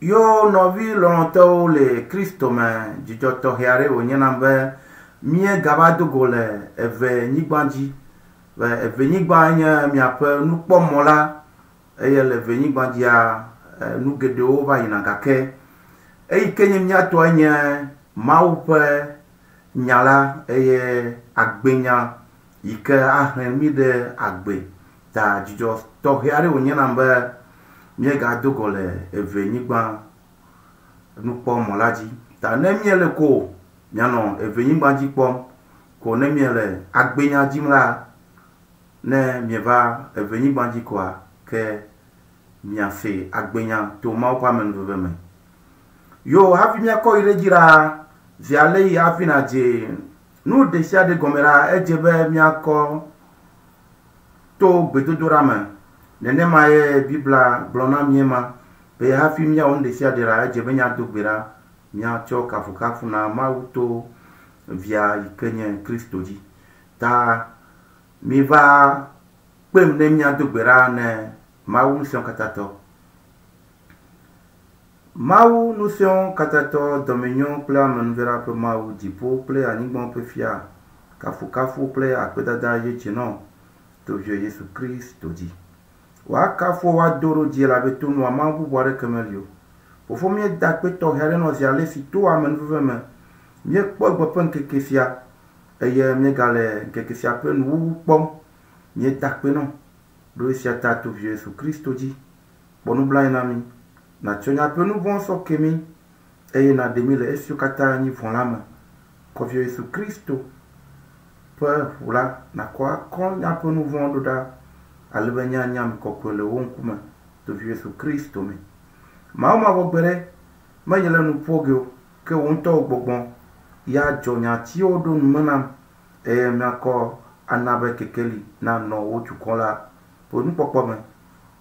Yo nɔvi lɔlɔ̃tɔwo le Kristo me, dzidzɔ tɔxɛ aɖe wònye nam be míegava do go le eve nyigba dzi. Be eve nyigba nye miaƒe nukpɔmɔ la eye le eve nyigba dzia nu geɖewo va yina gake eyi ke nye míatɔe nye Mawu ƒe nya la eye agbenya yi ke ahlẽ mí ɖe agbe ta dzidzɔ tɔxɛ aɖe wònye nam be míegado go le eve nyigba nukpɔmɔ la dzi. Ta ne míele ko mianɔ eve nyigba dzi kpɔm ko ne míele agbenya dzim la, ne mieva eve nyigba dzi koa, ke miase agbenya to Mawu ƒe amenuveve me. Yo, hafi míakɔ yi ɖe edzi ɖaa, zi ale yi hafi nàdze nu ɖesiaɖe gɔme la, edze be míakɔ to gbedodoɖa me. Nenema ye Biblia gblɔ na mí ema be hafi míawɔ nu ɖesiaɖe la, edze be míado gbe ɖa, míatsɔ kafukafu na Mawu to Via yi ke nye Kristo dzi. Ta miva kpem ne míado gbe ɖa ne Mawu Ŋusẽkatãtɔ. Mawu Ŋusẽkatãtɔ, dɔmenyo kple amenuvela ƒe Mawu, dziƒo kple anyigba ƒe Fia, kafukafu kple akpedada ye dze nɔ to Viwò Yesu Kristo dzi. Woakafu wò, woado ɖo dzi elabe to nua Mawu bubu aɖeke meli o. Fofo míeda akpe tɔxɛ aɖe nɔ zi alesi to amenuveve me míekpɔ egbe ƒe ŋkeke sia eye míegale ŋkeke sia ƒe nuwuwu kpɔm. Míeda akpe nɔ ɖo esia ta to Viwò Yesu Kristo dzi. Kpɔ nublanui na mí, nàtsɔ míaƒe nu vɔ̃wo sɔ ke mí, eye nàɖe mí le esiwo katã nyi vɔ̃ la me. Kɔ Viwò Yesu Kristo ƒe ʋu la nàkɔ akɔ míaƒe nu vɔ̃wo ɖo ɖa, ale be míanye ame kɔkɔe le wò ŋkume to Viwò Yesu Kristo me. Mawu mavɔ gbeɖe, menye le nu ƒo ge o, ke wò ŋutɔ wò gbɔgbɔ ya dzɔ nyatiwo ɖo nu me nam, eye míakɔ ana be kekeli nanɔ wò dukɔ la ƒe nukpɔkpɔ me.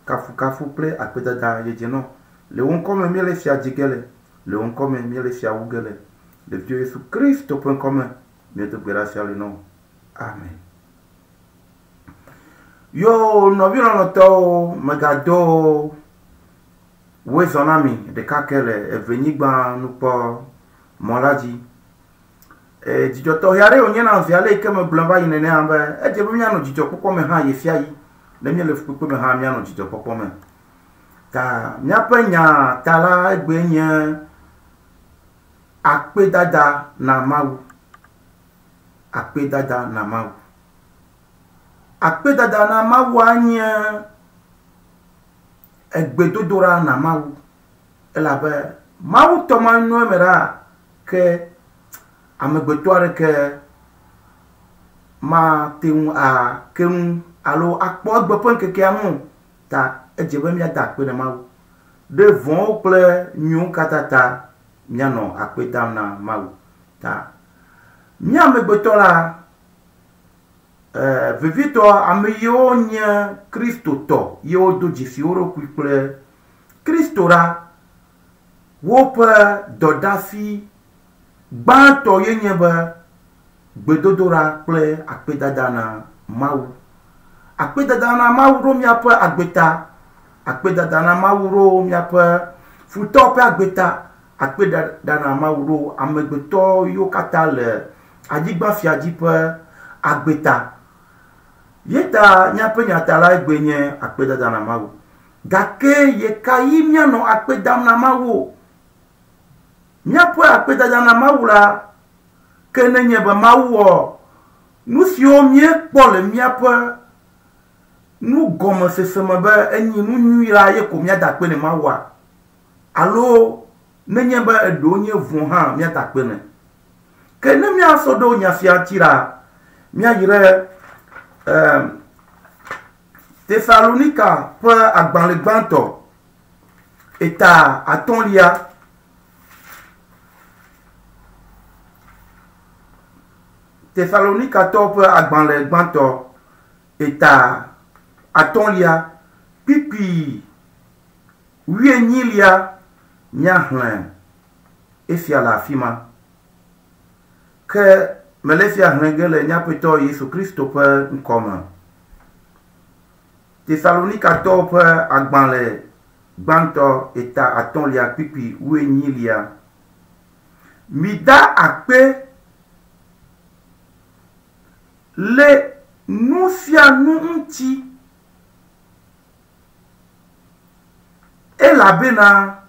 Kafukafu kple akpedada ye dze nɔ. Le wò ŋkɔ me míele sia dzi ge le, le wò ŋkɔ me míele sia wu ge le. Le Viwò Yesu Kristo ƒe ŋkɔ me míedo gbe ɖa sia le nɔ. Amen. Yo nɔvi lɔlɔ̃tɔwo, mègado woe zɔ na mi ɖeka ke le evenyigba nukpɔ mɔ la dzi. E, dzidzɔ tɔxɛ aɖe wònye na zi ale yi ke megblɔe va yi nenea be edze be míanɔ dzidzɔkpɔkpɔ me hã ɣesiaɣi. Ne míele fukpekpe me hã míanɔ dzidzɔkpɔkpɔ me. Ta míaƒe nya ta la egbee nye akpedada na Mawu. Akpedada na Mawu. Akpedada na Mawua nye egbedodoɖa na Mawu. Elabe Mawu tɔ ma nɔ eme ɖaa ke amegbetɔ aɖeke mate ŋu ake nu alo akpɔ egbe ƒe ŋkekea ŋu o. Ta edze be míada akpe na Mawu ɖe vɔ̃wo kple nyuiwo katã ta míanɔ akpe dam na Mawu. Ta mía amegbetɔ la, e, vevitɔ ame yiwo nye Kristotɔ ye wodo dzesi wo ɖokui kple Kristo la, woƒe dɔdasi gbãtɔ ye nye be gbedodoɖa kple akpedada na Mawu. Akpedada na Mawu ɖo míaƒe agbe ta. Akpedada na Mawu ɖo míaƒe futɔ ƒe agbe ta. Akpedada na Mawu ɖo amegbetɔ yiwo katã le anyigba sia dzi ƒe agbe ta. Ye ta míaƒe nyata la egbe nye akpedada na Mawu. Gake ɣekaɣi míanɔ akpe dam na Mawu o? Míaƒe akpedada na Mawu la, ke nenye be Mawu wɔ nu siwo míekpɔ le míaƒe nugɔmesese me be enyi nu nyui la ye ko míada akpe ne Mawua? Alo nenye be eɖewo nye vɔ̃ hã míada akpe nɛ? Ke ne míasɔ ɖo nya sia ŋuti la, míayi ɖe eh, Tesalonika ƒe agbalẽ gbãtɔ, eta atɔ̃lia. Tesalonikatɔwo ƒe agbalẽ gbãtɔ, eta atɔ̃lia, kpikpi wuienyilia, míaxlẽ esia le afi ma. Ke mele esia xlẽ ge le mía Aƒetɔ Yesu Kristo ƒe ŋkɔ me. Tesalonikatɔwo ƒe agbalẽ gbãtɔ eta atɔ̃lia kpikpi wuenyilia. Mida akpe le nu sia nu ŋuti elabena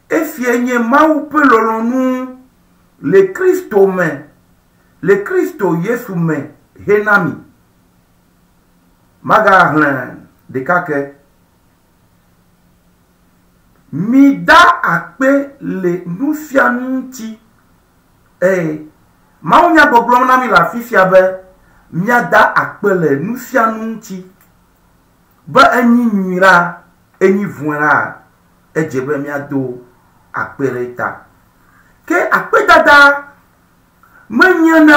esia nye Mawu ƒe lɔlɔ̃nu le Kristo me, le Kristo Yesu me hena mi. Magaxlẽ ɖeka ke. Mida akpe le nu sia nu ŋuti. Eye Mawunya gbɔgblɔm na mi le afi sia be míada akpe le nu sia nu ŋuti. Be enyi nyui la, enyi vɔ̃e la, edze be míado akpe ɖe eta. Ke akpedada menye ne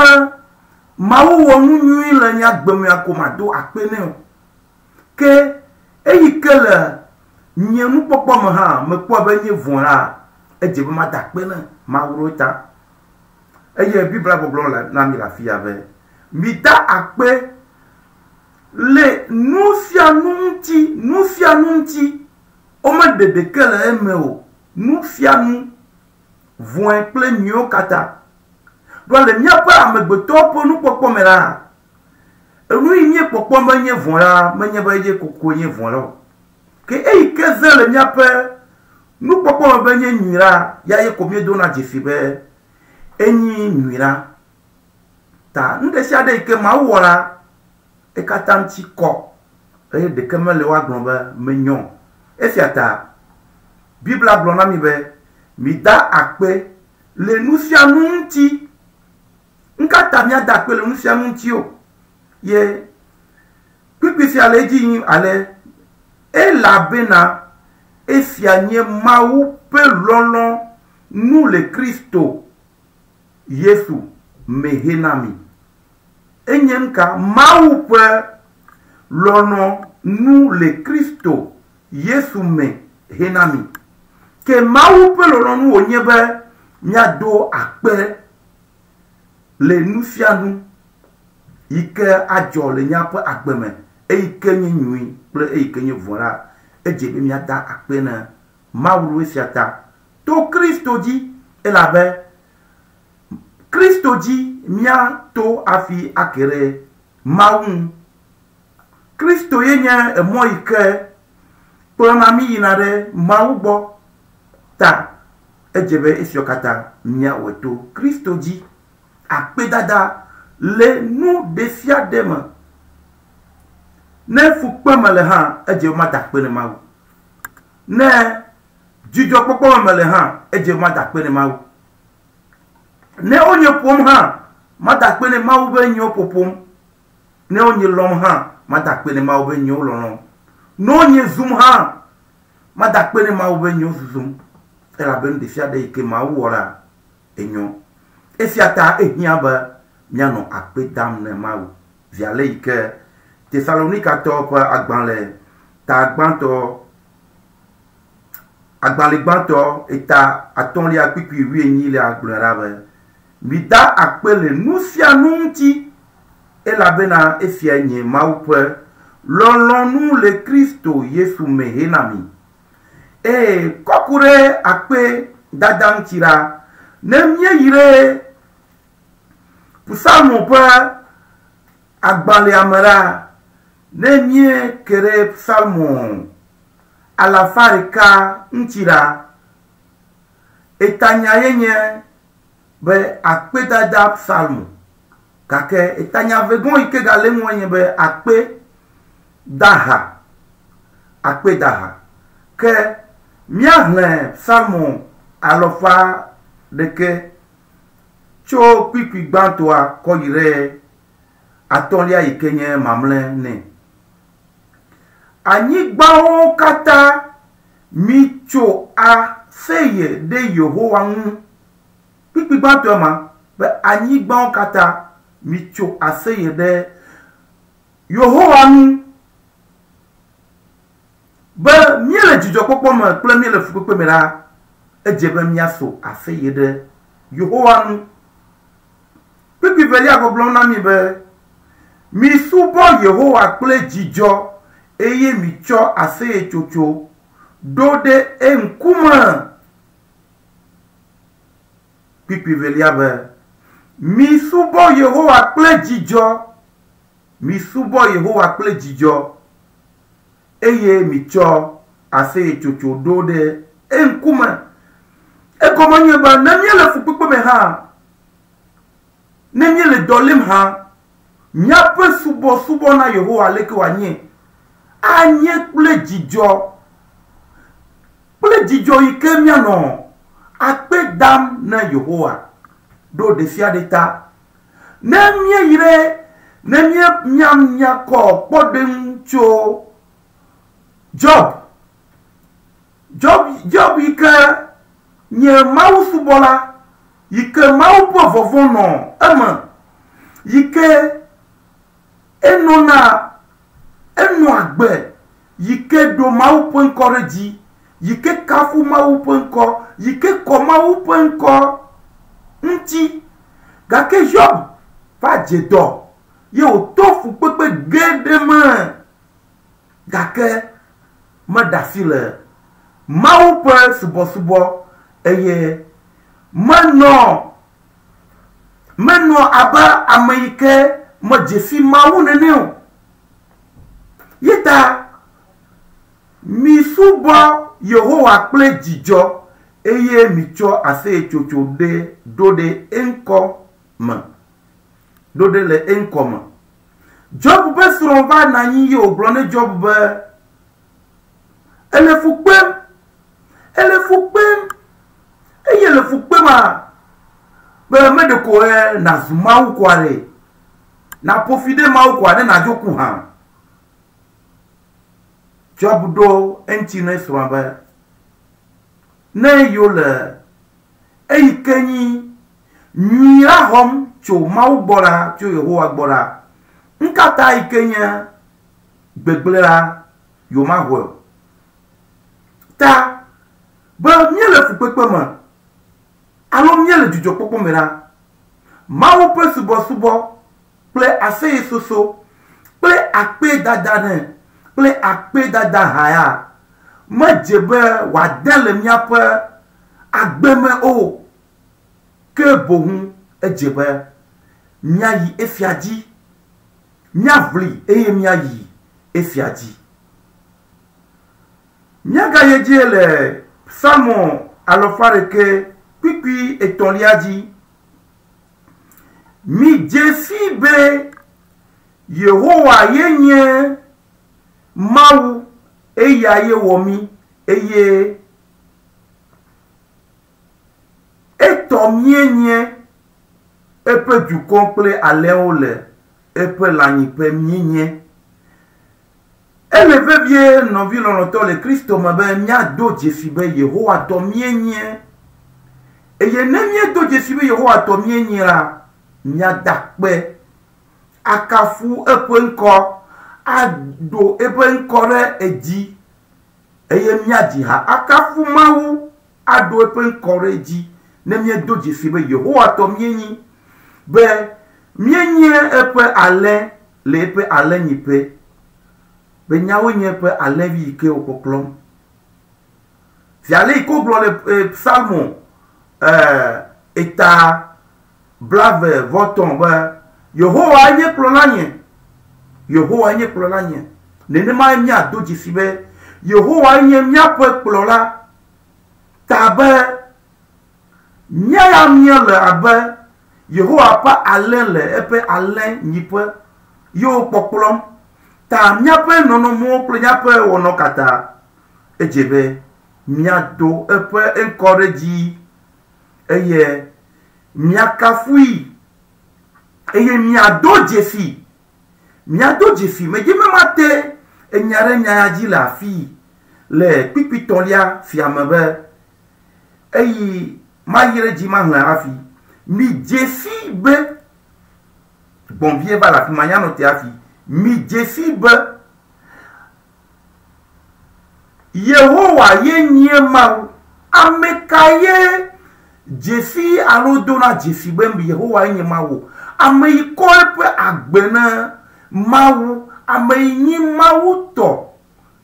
Mawu wɔ nu nyui le nye agbe mea ko mado akpe nɛ o. Ke eyi ke le nye nukpɔkpɔ me hã mekpɔe be enye vɔ̃ la, edze be mada akpe ne Mawu ɖo eta. Eye Biblia gbɔgblɔ le na mi le afi ya be, mida akpe le nu sia nu ŋuti, nu sia nu ŋuti. Womeɖe ɖeke le eme o. Nu sia nu, vɔ̃e kple nyuiwo katã. Ɖoa le míaƒe amegbetɔwo ƒe nukpɔkpɔ me la, enu yi míekpɔkpɔ menye vɔ̃ la, menye be ye kokoe nye vɔ̃ la o. Ke eyi ke ze le míaƒe nukpɔkpɔ me be nye nyui la, ya ye ko míedona dzesi be enyi nyui la. Ta nu ɖe sia ɖe yi ke Mawu wɔ la, ekatã ŋuti kɔ eye ɖeke mele woagblɔ be menyo o. Esia ta Biblia gblɔ na mí be mida akpe le nu sia nu ŋuti. Nuka ta míada akpe le nu sia nu ŋuti o? Ye kpukpui sia le edzi yim ale, elabena esia nye Mawu ƒe lɔlɔ̃ nu le Kristo Yesu me hena mi. Enye nuka? Mawu ƒe lɔlɔ̃ nu le Kristo Yesu me hena mi. Ke Mawu ƒe lɔlɔ̃nu wònye be míado akpe le nu sia nu yi ke adzɔ le míaƒe agbe me, eyi ke nye nyui kple eyi ke nye vɔ̃ la, edze be míada akpe na Mawu ɖo esia ta to Kristo dzi, elabe Kristo dzi míato hafi ake ɖe Mawu ŋu. Kristo ye nye emɔ yi ke kplɔna mí yina ɖe Mawu gbɔ. Ta edze be esiawo katã míawɔe to Kristo dzi. Akpedada le nu ɖesiaɖe me. Ne fukpe me le hã, edze be mada akpe ne Mawu. Ne dzidzɔkpɔkpɔ me mele hã, edze be mada akpe ne Mawu. Ne wonye ƒom hã, mada akpe ne Mawu be nyewo ƒoƒom. Ne wonye lɔm hã, mada akpe ne Mawu be nyewo lɔlɔm. Ne wonye zum hã, mada akpe ne Mawu be nyewo zuzum. Elabe nu ɖesiaɖe yi ke Mawu wɔ la, enyo. Esia ta ehiã be míanɔ akpe dam ne Mawu. Zi ale yi ke Tesalonikatɔwo ƒe agbalẽ ta gbãtɔ, agbalẽ gbãtɔ eta atɔ̃lia kpukpui wuienyilia gblɔe ɖa be, Mida akpe le nu sia nu ŋuti, elabena esiae nye Mawu ƒe lɔlɔ̃nu le Kristo Yesu me hena mi. Eye kɔku ɖe akpe dada ŋuti la, ne míeyi ɖe Psalmo ƒe agbalẽa me la, ne míeke ɖe Psalmo alafa ɖeka ŋuti la, etanya ye nye be akpedada psalmo. Gake etanya vegɔn yi ke gale eŋue nye be akpedaha. Akpedaha. Ke míaxlẽ psalmo alɔfa ɖeke tso kpukpui gbãtɔa kɔ yi ɖe atɔ̃lia yi ke nye mamlɛ nɛ. Anyigbawo katã mitso aseye ɖe Yehowa ŋu. Kpukpui gbãtɔe ma be anyigbawo katã mitso aseye ɖe Yehowa ŋu. Be míele dzidzɔkpɔkpɔ me kple míele fukpekpe me la, edze be míaso aseye ɖe Yehowa ŋu. Kpukpui velia gbɔgblɔm na mí be, Misubɔ Yehowa kple dzidzɔ eye mitsɔ aseyetsotso. ɖo ɖe eŋkume. Kpukpui velia be, Misubɔ Yehowa kple dzidzɔ, misubɔ Yehowa kple dzidzɔ, eye mitsɔ aseyetsotso ɖo ɖe eŋkume. Egɔme nye be ne míele fukpekpe me hã, ne míele dɔ lém hã, míaƒe subɔsubɔ na Yehowa leke wòanye? Anye kple dzidzɔ, kple dzidzɔ yi ke míanɔ akpe dam na Yehowa ɖo ɖesiaɖe ta. Ne míeyi ɖe, ne mía, mía, míakɔ kpɔɖeŋu tso Job, Job, Job yi ke nye Mawu subɔla, yi ke Mawu ƒe vɔvɔ̃ nɔ eme, yi ke enɔna, enɔ agbe yi ke ɖo Mawu ƒe ŋkɔ ɖe dzi, yi ke kafu Mawu ƒe ŋkɔ, yi ke kɔ Mawu ƒe ŋkɔ ŋuti. Gake Job va dze dɔ ye wòto fukpekpe geɖe me. Gake meɖe asi le Mawu ƒe subɔsubɔ eye menɔ menɔ abe ame yi ke medze si Mawu nene o. Ye ta misubɔ Yehowa kple dzidzɔ eye mitsɔ aseyetsotso ɖe ɖo ɖe eŋkɔ me. Ɖo ɖe le eŋkɔ me. Job ƒe srɔ̃ va nɔ anyi ye wògblɔ ne Job be, Ele fu kpem, ele fu kpem, eye le fu kpema be meɖe ko e nazu Mawu koa ɖe, naƒo fi ɖe Mawu koa ne nadzo ku hã. Job ɖo eŋuti ne srɔ̃a be, ne yewo le eyi ke nyi nyui la xɔm tso Mawu gbɔ la, tso Yehowa gbɔ la, ŋkata yi ke nye gbegblẽ la, yewomaxɔe o. Ta be míele fukpekpe me alo míele dzidzɔkpɔkpɔ me la, Mawu ƒe subɔsubɔ kple aseyesoso kple akpedada nɛ kple akpedada ha ya medze be wòade le míaƒe agbe me o. Ke boŋ edze be míayi esia dzi, míaʋli eye míayi esia dzi. Míagayi edzi le Psalmo alɔfa ɖeke kpukpui etɔ̃lia dzi. Midze sii be Yehowa ye nye Mawu, eya ye wɔ mí eye etɔ míenye eƒe dukɔ kple alẽwo le eƒe lãnyiƒe míenye. Ele vevie nɔvi lɔlɔ̃tɔ le Kristo me be míado dzesi be Yehowa tɔ míenye. Eye ne míedo dzesi be Yehowa tɔ míenye la, míada akpe, akafu eƒe ŋkɔ, aɖo eƒe ŋkɔ ɖe edzi eye míadzi ha akafu Mawu aɖo eƒe ŋkɔ ɖe edzi ne míedo dzesi be Yehowa tɔ míenyi, be míenye eƒe alẽ le eƒe alẽnyiƒe, be nyawoe nye eƒe alẽvi yi ke wòkpɔkplɔm. Zi ale yi ke wogblɔ le eh, Psalmo eh, eta blave vɔ tɔ̃ be Yehowa nye kplɔlanye, Yehowa nye kplɔlanye. Nenemae míado dzesi be Yehowa nye míaƒe kplɔla ta be mía ya míele abe Yehowa ƒe alẽ le eƒe alẽnyiƒe ye wokpɔkplɔm. Ta míaƒe nɔnɔmewo kple míaƒe wɔnɔ katã edze be míado eƒe ŋkɔ ɖe dzi eye míakafui eye míado dzesi míado dzesi medzi be mate enya ɖe nya ya dzi le afii le kpikpi tɔ̃lia sia me be eyi mayi ɖe dzi mahlẽ hafi midze si be gbɔ̃vie va le afi ma nyanɔ te hafi midze si be Yehowa ye nye Mawu. Ame ka ye dzesi alo dona dzesi be Yehowa ye nye Mawu? Ame yi kɔ eƒe agbe na Mawu, ame yi nyi Mawu tɔ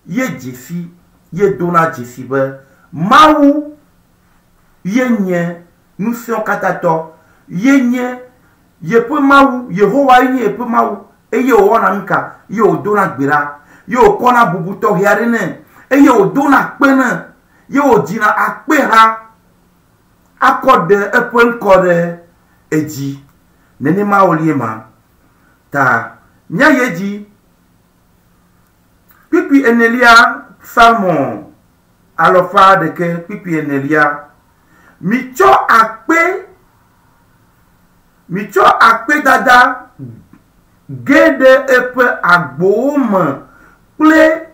ye dzesi. ye dona dzesi be Mawu ye nye ŋusẽkatãtɔ, ye nye yeƒe Mawu, Yehowa ye nye yeƒe Mawu eye wòwɔna nu ka? Ye wòdona gbe ɖa, ye wòkɔna bubu tɔxɛ aɖe nɛ eye wòdona akpe nɛ, ye wòdzina akpeha akɔ ɖe eƒe ŋkɔ ɖe edzi. Nenema wòlie ma. Ta míayi edzi. Kpukpui enelia, Psalmo alɔfa ɖeke kpukpui enelia. Mitsɔ akpe, mitsɔ akpedada ge ɖe eƒe agbowo me kple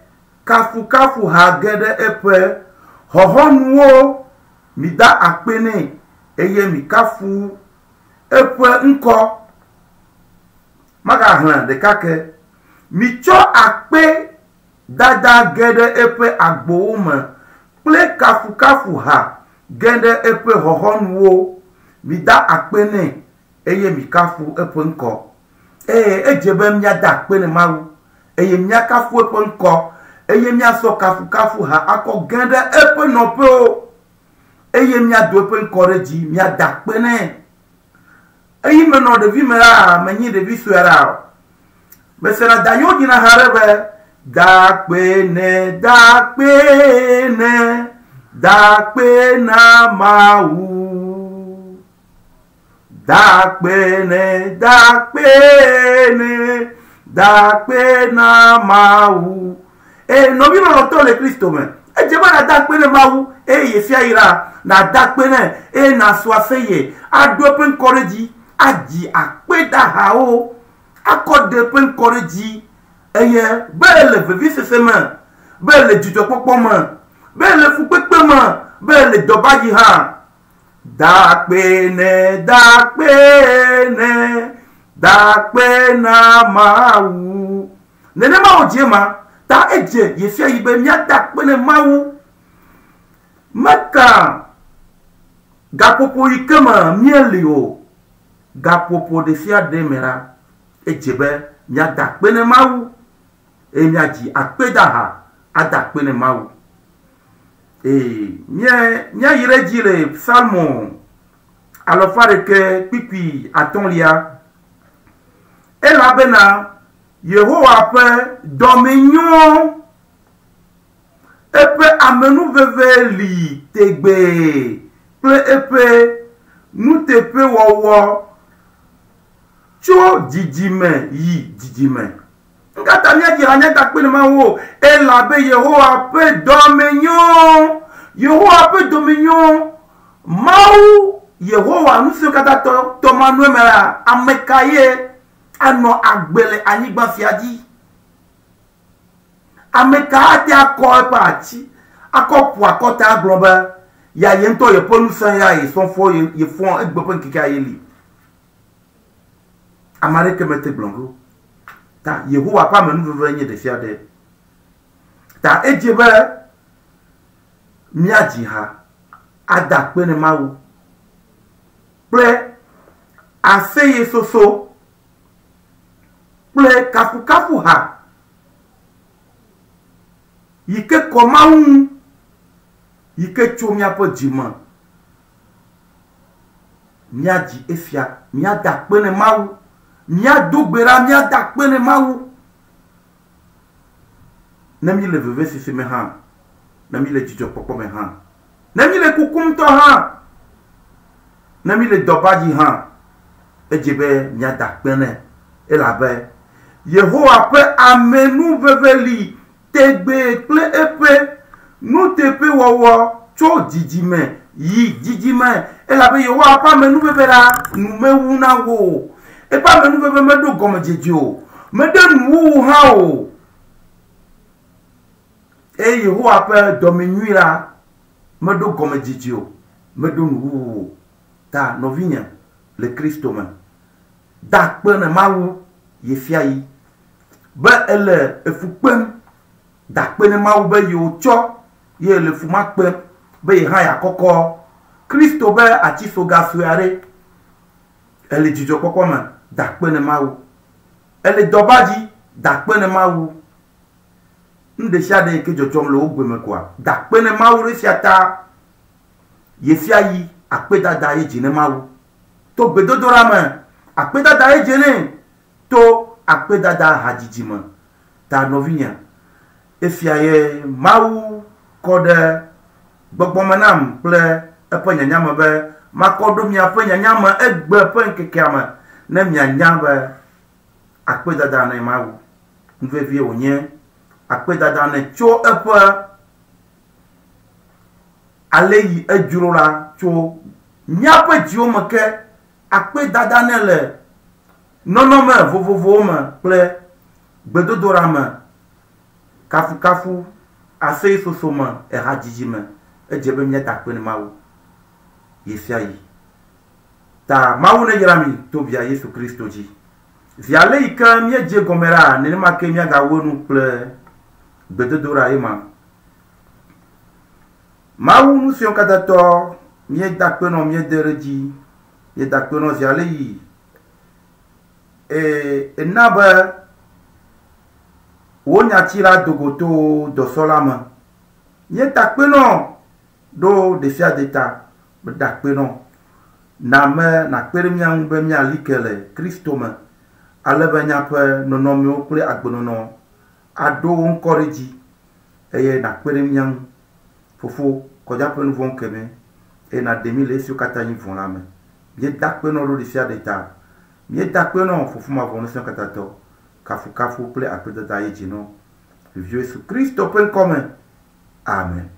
kafukafuha ge ɖe eƒe xɔxɔnuwo. Mida akpe nɛ eye mikafu eƒe ŋkɔ. Magaxlẽ ɖeka ke. Mitsɔ akpe dada ge ɖe eƒe agbowo me kple kafukafuha ge ɖe eƒe xɔxɔnuwo. Mida akpe nɛ eye mikafu eƒe ŋkɔ. Eye edze be míada akpe ne Mawu eye míakafu eƒe ŋkɔ eye míasɔ kafukafuha akɔ ge ɖe eƒe nɔƒewo eye míado eƒe ŋkɔ ɖe dzi, míada akpe nɛ. Eyi menɔ ɖevi me la, menyi ɖevi sue aɖe o. Mesena danyewo dzina ha ɖe be dakpe ne, dakpe ne, dakpe na Mawu. Dakpe ne, dakpe ne, dakpe na Mawu. Eye nɔvi lɔlɔ̃tɔ le Kristo me, edze be nàda akpe ne Mawu eye yesia yra, nàda akpe nɛ eye nàsu aseye, aɖo eƒe ŋkɔ ɖe edzi, adzi akpedahawo, akɔ ɖe eƒe ŋkɔ ɖe edzi eye be ele vevisese me, be ele dzidzɔkpɔkpɔ me, be ele fukpekpe me, be ele dɔba dzi hã. Dakpe ne, dakpe ne, dakpe na Mawu. Nenema wòdze ma, ta edze yesia yi be míada akpe ne Mawu. Meka gaƒoƒo yi ke me míeli o, gaƒoƒo ɖe sia ɖe me la, edze be míada akpe ne Mawu eye míadzi akpedaha ada akpe ne Mawu. Eye míayi ɖe edzi le Psalmo alɔfa ɖeke kpikpi atɔ̃lia. Elabena Yehowa ƒe dɔme nyo, eƒe amenuveve li tegbee kple eƒe nuteƒewɔwɔ tso dzidzime yi dzidzime. Nkata míadzi ha míada akpe ne Mawu o, elabe Yehowa ƒe dɔme nyo. Yehowa ƒe dɔme nyo. Mawu Yehowa nu siwo katã tɔ tɔmanɔe me la, ame ka ye anɔ agbe le anyigba sia dzi? Ame ka ate akɔ eƒe ati, akɔ ƒu akɔta agblɔ be ya ye ŋutɔ yeƒe ŋusẽ ya yesɔ fɔ yefɔ egbe ƒe ŋkekea ye li? Ame aɖeke mete gblɔ ɖo. Ta Yehowa ƒe amenuveve nye ɖe sia ɖe. Ta edze be míadzi ha ada akpe ne Mawu kple aseyesoso kple kafukafuha yi ke kɔ Mawu ŋu, yi ke tso míaƒe dzi me. Míadzi efia, míada akpe ne Mawu, míado gbe ɖa, míada akpe ne Mawu. Ne míle vevesese me hã, ne míle dzidzɔkpɔkpɔ me hã, ne míle kukum ŋutɔ hã, ne míle dɔba dzi hã, edze be míada akpe nɛ elabe Yehowa ƒe amenuveve li tegbee kple eƒe nuteƒewɔwɔ tso dzidzime yi dzidzime elabe Yehowa ƒe amenuveve la nu mewuna wo o. Eƒe amenuveve meɖo gɔmedzedze o, meɖe nuwuwu hã o. Eye Yehowa ƒe dɔmenyui la meɖo gɔmedzedze o, meɖo nuwuwu o. Ta nɔvinye le Kristo me, da akpe ne Mawu yefia yi be ele efu kpem. Da akpe ne Mawu be yewotsɔ ye le fu ma kpem be ye hã yeakɔkɔ Kristo be atisoga sue aɖe. Ele dzidzɔkpɔkpɔ me, da akpe ne Mawu. Ele dɔba dzi, da akpe ne Mawu. Nu ɖe sia ɖe yi ke dzɔdzɔm le wo gbe me koa, da akpe ne Mawu ɖe esia ta. Ɣesiaɣi akpedada ye dze ne Mawu. To gbedodoɖa me, akpedada ye dze nɛ. To akpedada hadzidzi me. Ta nɔvinye, esia ye Mawu kɔ ɖe gbɔgbɔ me nam kple eƒe nyanya me be makɔ ɖo miaƒe nyanya me egbe ƒe ŋkekea me ne mianya be akpedada ne Mawu. Nu vevie wònye akpedada ne tso eƒe aleyi edzro la tso míaƒe dziwo me ke akpedada ne le nɔnɔme vovovowo me kple gbedodoɖa me, kafukafu, aseyesoso me, ehadzidzi me. Edze be míada akpe ne Mawu ɣesiaɣi. Ta Mawu neyra mi to Via Yesu Kristo dzi. Zi ale yi ke míedze gɔme la, nenema ke míagawu enu kple gbedodoɖa ye ma. Mawu nusiwo katã tɔ, míeda akpe nɔ, míede ɖe edzi, míeda akpe nɔ zi ale yi e, ena be wò nyati la do go to dɔsɔ la me. Míeda akpe nɔ ɖo ɖesiaɖe ta. Meda akpe nɔ. Na me nakpe ɖe mía ŋu be míali ke le Kristo me, ale be míaƒe nɔnɔmewo kple agbenɔnɔ aɖo wo ŋkɔ ɖe edzi eye nakpe ɖe mía ŋu. Fofo, kɔdza ƒe nu vɔ̃ ke mí eye nàɖe mí le esiwo katã nyi vɔ̃ la me. Míeda akpe nɔ ɖo ɖesiaɖe ta. Míeda akpe nɔ Fofo mavɔ ŋusẽ katã tɔ. Kafukafu kple akpedada ye dzi nɔ. Le Viwò Yesu Kristo ƒe ŋkɔ me. Amen.